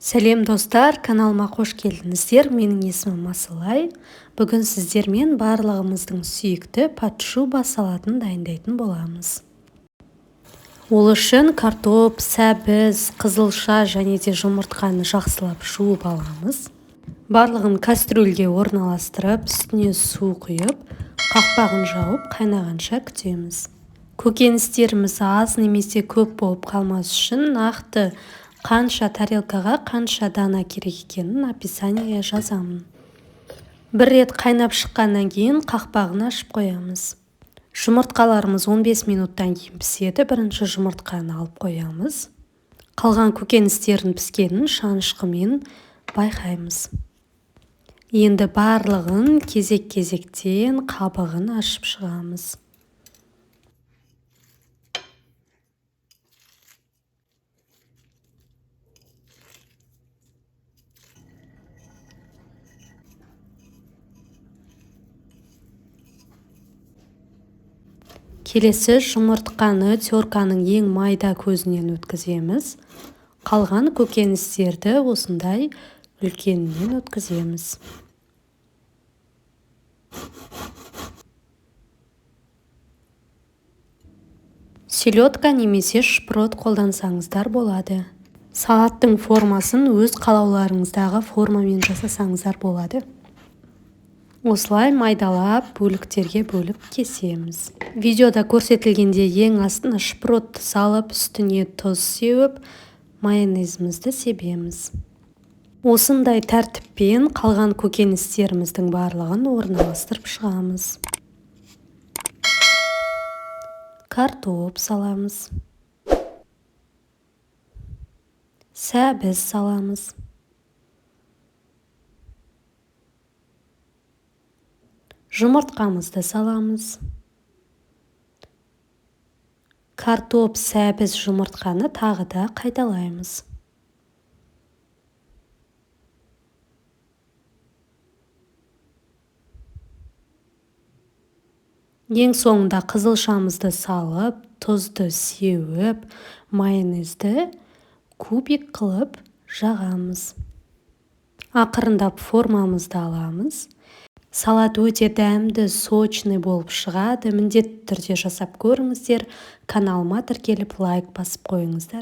Сәлем, достар! Каналыма қош келдіңіздер! Менің есімім Асылай. Бүгін сіздермен барлығымыздың сүйікті под шуба салатын дайындайтын боламыз. Ол үшін картоп, сәбіз, қызылша және де жұмыртқаны жақсылап жуып аламыз. Барлығын кастрюльге орналастырып, үстіне су құйып, қақпағын жауып, қайнағанша күтеміз. Көкөністеріміз аз немесе көп болып қалмас үшін нақты қанша тарелкаға қанша дана керек екенін описание ге жазамын. Бір рет қайнап шыққаннан кейін қақпағын ашып қоямыз. Жұмыртқаларымыз 15 минуттан кейін піседі. Бірінші жұмыртқаны алып қоямыз. Қалған көкөністердің піскенін шанышқымен байқаймыз. Енді барлығын кезек-кезектен қабығын ашып шығамыз. Келесі жұмыртқаны терканың ең майда көзінен өткіземіз. Қалған көкөністерді осындай үлкенінен өткіземіз. Селедка немесе шпрот қолдансаңыздар болады. Салаттың формасын өз қалауларыңыздағы формамен жасасаңыздар болады. Осылай майдалап, бөліктерге бөліп кесеміз. Видеода көрсетілгенде ең астына шпротты салып, үстіне тұз сеуіп, майонезімізді себеміз. Осындай тәртіппен қалған көкөністеріміздің барлығын орналастырып шығамыз. Картоп саламыз. Сәбіз саламыз. Жұмыртқамызды саламыз. Картоп, сәбіз, жұмыртқаны тағы да қайталаймыз. Ең соңында қызылшамызды салып, тұзды сеуіп, майонезді кубик қылып жағамыз. Ақырындап формамызды аламыз. Салат өте дәмді, сочный болып шығады. Міндетті түрде жасап көріңіздер. Каналыма тіркеліп, лайк басып қойыңыздар.